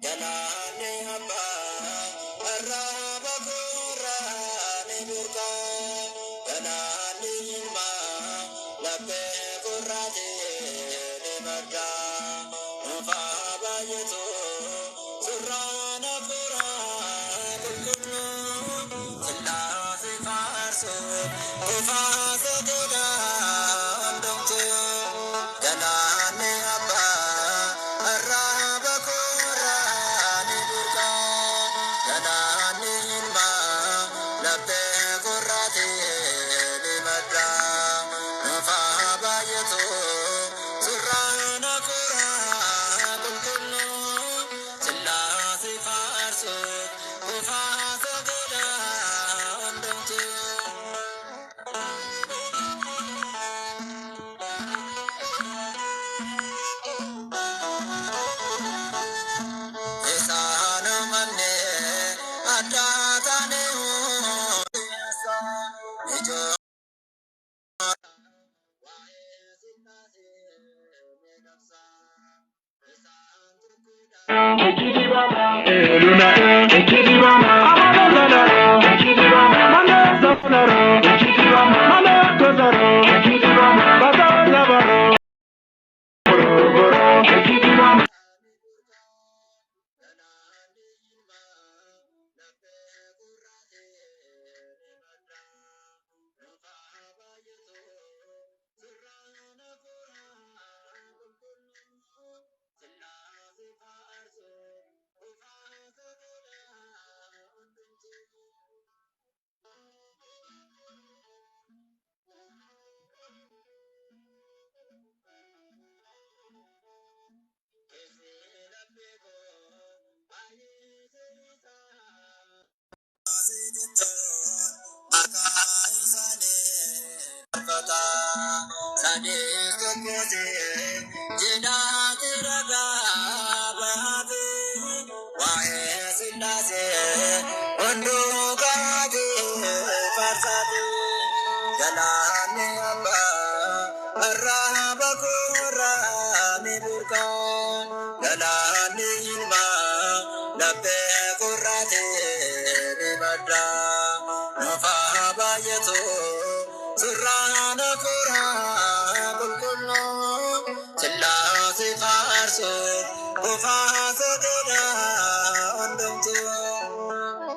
Galaanni abbaa arraba gurraa ni burqa. Galaanni ilmaa laphee gurraatee ni marga. Dhuunfaa baay'atu surraan hafuuraa qulqulluu. Sillaasee faarsu kufaa godhaa hundumtuu. Galaanni abbaa arraba gurraa ni burqa. Galaanni ilmaa laphee gurraatee ni madda. Dhuunfaa baay'atu surraan hafuuraa qulqulluu. Sillaasee faarsu kufaa godhaa hundumtuu. Isaanuma adda taane hundeessa ijoo waa'ee Sillaasee ni labsa. Isaan tokkodha. Galaanni ilmaa laphee gurraatee ni madda. Dhuunfaa baay'atu surraan hafuuraa qulqulluu. Sillaasee faarsu kufaa godhaa hundumtuu. Keessi laphee koo baay'ee isaa. Maqaa isaanii uffata sadii tokkootee jidhaati ragaa baate waa'ee Sillaasee hunduu kaatee faarsaate. Galaanni abbaa arraba koorraa ni burqa. Galaanni ilmaa laphee gurraatee ni madda. Dhuunfaa baay'atu surraan hafuuraa qulqulluu. Sillaasee faarsu kufaa godhaa hundumtuu.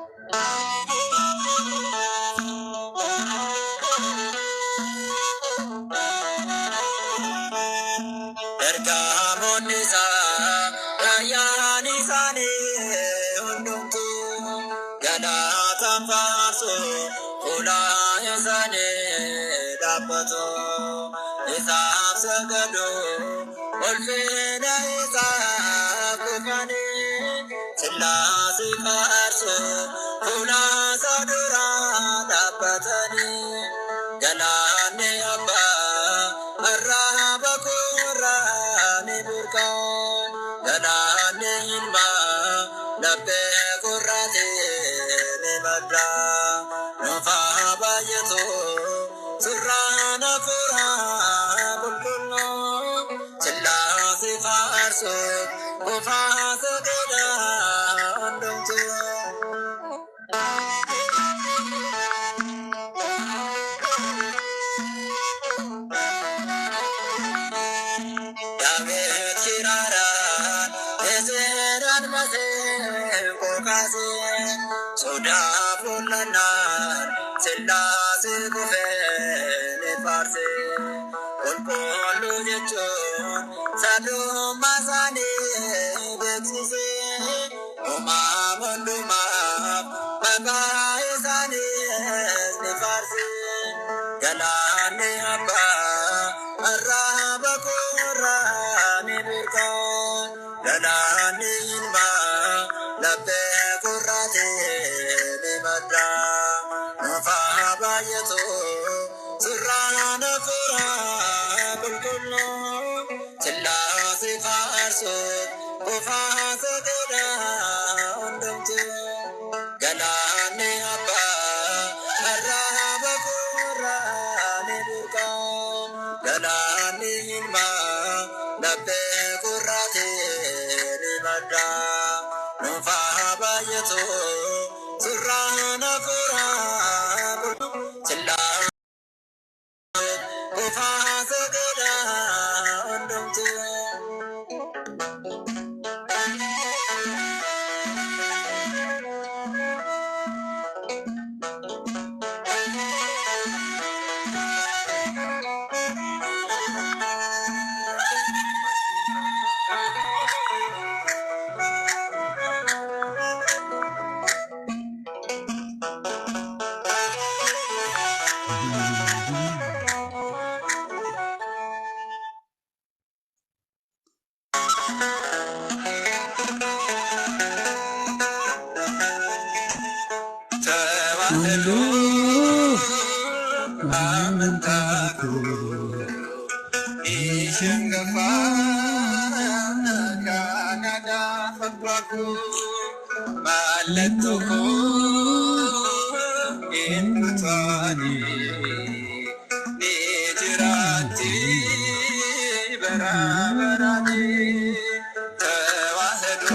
Ergamoonni isaa raayyaan isaanii hundumtuu galaataan faarsu fuula isaanii dhaabbatu. Isaaf sagadu ulfina isaaf kufanii Sillaasee faarsu fuula isaa duraa dhaabbatanii. Galaanni abbaa arraba gurraa ni burqa. Galaanni ilmaa laphee gurraatee ni madda. Dhuunfaa baay'atu surraan hafuuraa qulqulluu. Sillaasee faarsu kufaa godhaa hundumtuu. Daawit kiraaraan Ezeeraan maseenqoo kaasee sodaa fuullannaan Sillaasee kufee ni faarsee. Qulqulluu jechuun sadummaa isaanii beeksisee uumaama hundumaaf maqaa isaaniis ni faarsee. Galaanni abbaa arraba gurraa ni burqa. Galaanni ilmaa laphee gurraatee ni madda. Dhuunfaa baay'atu surraan hafuuraa qulqulluu. Sillaasee faarsu kufaa godhaa hundumtuu. Nuufaa baay'atu surraan hafuuraa sillaa kufaa sagadaa hundumtuu. ተዋህዶ amantaa koo isheen gafaa kaanaadhaaf abbaa koo mallattoo koo eenyu taane ni jiraatti bara baraani. ተዋህዶ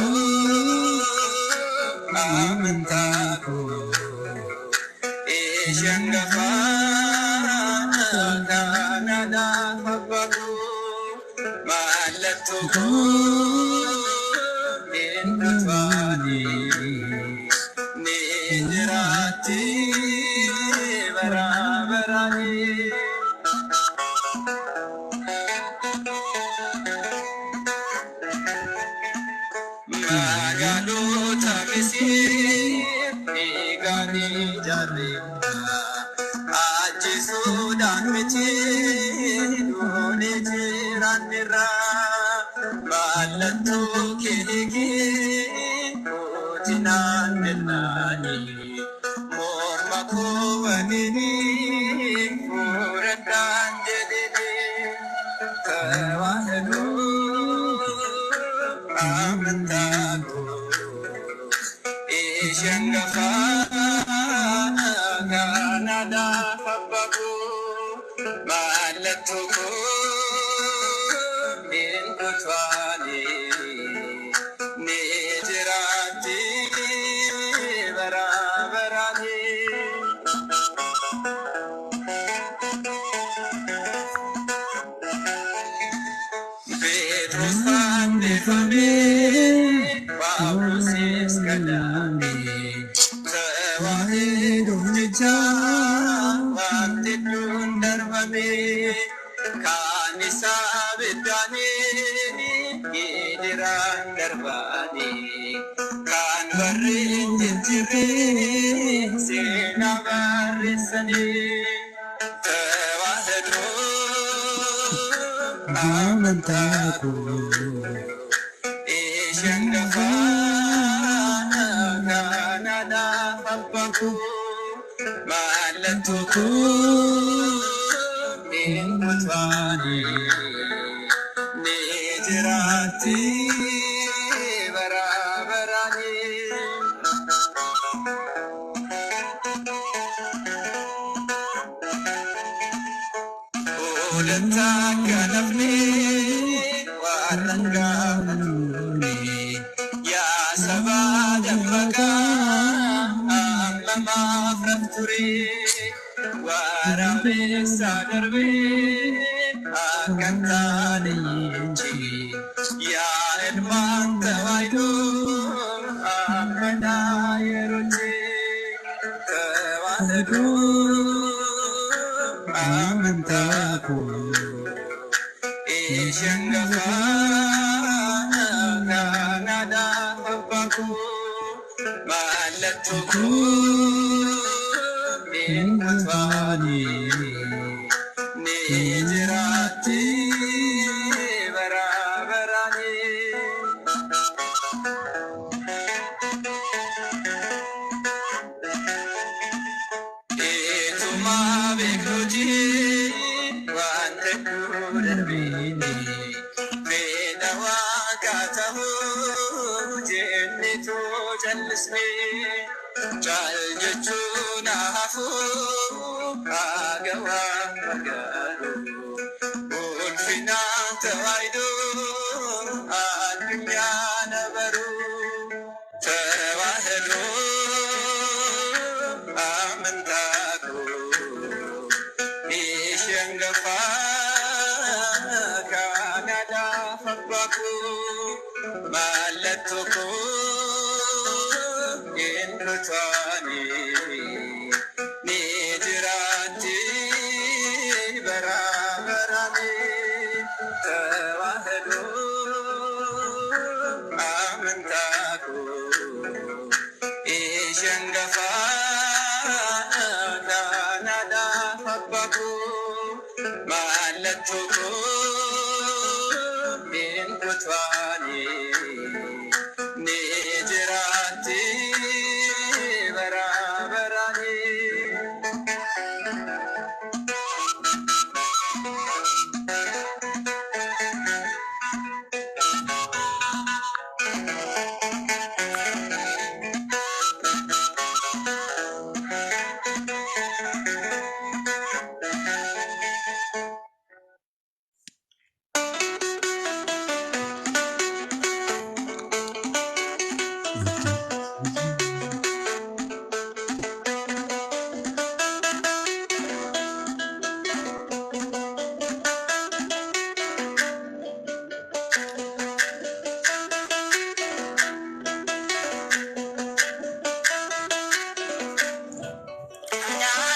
amantaa koo isheen gafaa kaanaadhaaf abbaa koo mallattoo koo eenyu taane ni jiraatti bara baraani. Magaalota Misir eeganii jaarreedha. Ajjeesuudhaan miti duunee jiraanneerra. Mallattoo keegee mootinaan jennaani. Morma koo waliin fuudhadhaan jedhee. ተዋህዶ amantaa koo isheen gafaa kaanaadhaaf abbaa koo mallattoo koo eenyu taane ni jiraatti bara baraani. Phexros fannifamee Phaawulosis kadhame ተዋህዶፍ jecha wanti hedduun darbame kaan isaa biddaanii gidiraan darbanii kaan barri jijjiirree seenaa barreessanii. ተዋህዶ amantaa koo isheen gafaa kaanaadhaaf abbaa koo mallattoo koo eenyu taane ni jiraatti bara baraani. Hoolota akka nafni warraan gaafatuni yaa saba dammaqaa amma maaf rafture waraabessaa darbee akka hin taane leenji yaa ilmaan tawaahidoo ammanaa yerootti. ተዋህዶ amantaa koo isheen gafaa kaanaadhaaf abbaa koo mallattoo koo eenyu taane ni jiraatti bara baraani. Ituma beekuuti waan hedduu darbiini fedha waaqaa ta'uu jennetu callisne caal jechuun hafuu haga waan magaalu ulfina tawaahidoo addunyaa na baru. ተዋህዶ አመንታኩ ኢሸንገፋ ካናዳ ፈባኩ ማለቶኮ ኢንቱታኒ ኒጅራቲ በራበራኒ ተዋህዶ አመንታኩ ኢሸንገፋ ካናዳ ፈባኩ ማለቶኮ ኢንቱታኒ ኒጅራቲ በራበራኒ።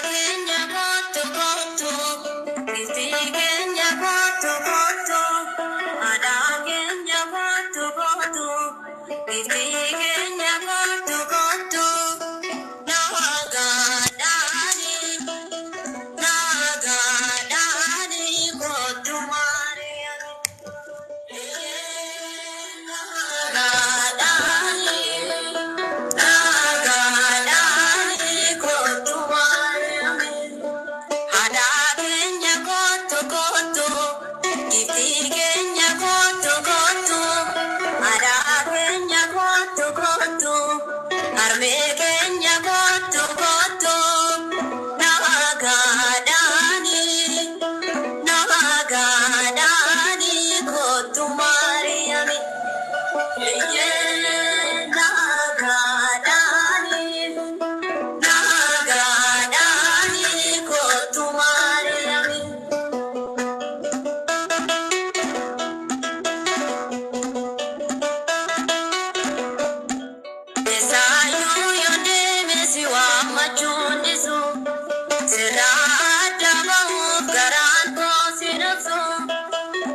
Keenya kottu kottu, bifti keenya kottu kottu, aadaa keenya kottu kottu, bifti keenya kottu kottu, naagaadhaani naagaadhaani kottu maariyaami. Naagaadhaani naagaadhaani kottu maariyaami. Aadaa keenya kottu kottu, giftii keenya kottu kottu, aadaa keenya kottu kottu, harmee keenya kottu kottu, naagaadhaani naagaadhaani kottu maariyaami. Naagaadhaani. Naagaadhaani kottu maariyaami. Isaayyuu yoo deeme si waammachuun dhisu, sirraa adda bahuuf garaan koo si nabsu.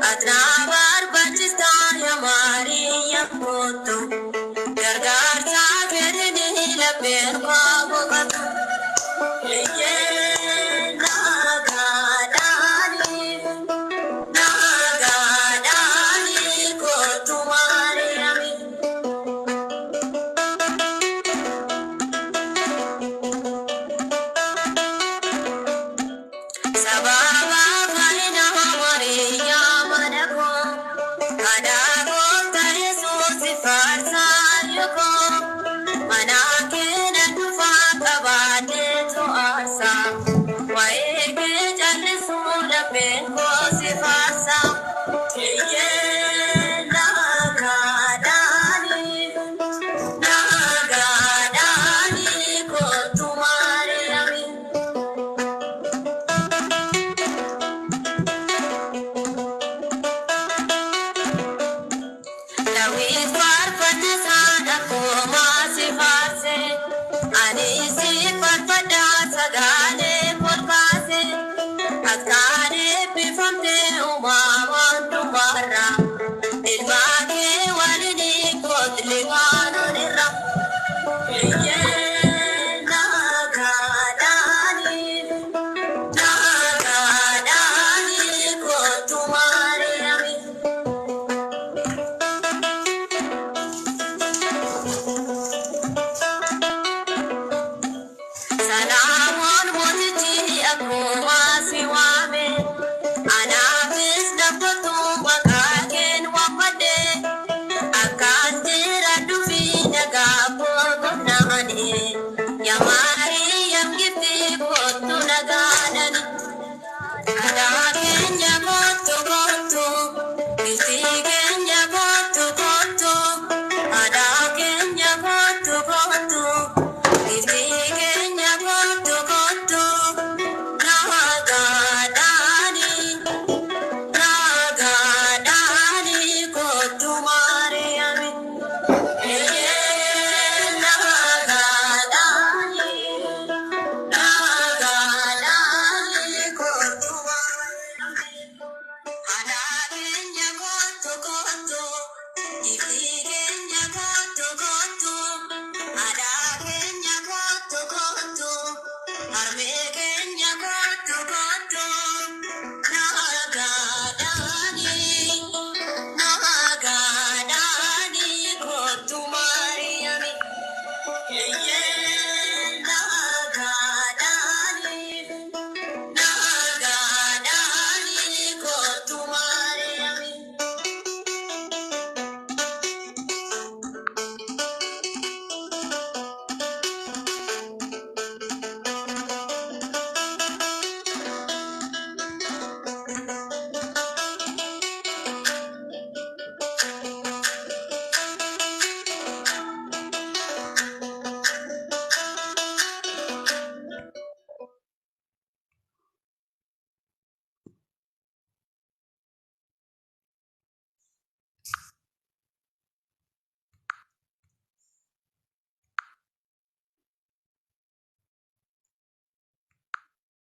Ati na barbaachistaa yaa Maariyaam kottu, gargaarsa keetiin lapheen koo boqotu. Naagaadhaani naagaadhaani kottu maariyaami. Sababa fayyina Maariyaam koo, aadaa gooftaa Yesuus faarsaa yoo koo, mana keenya dhufa Yeah.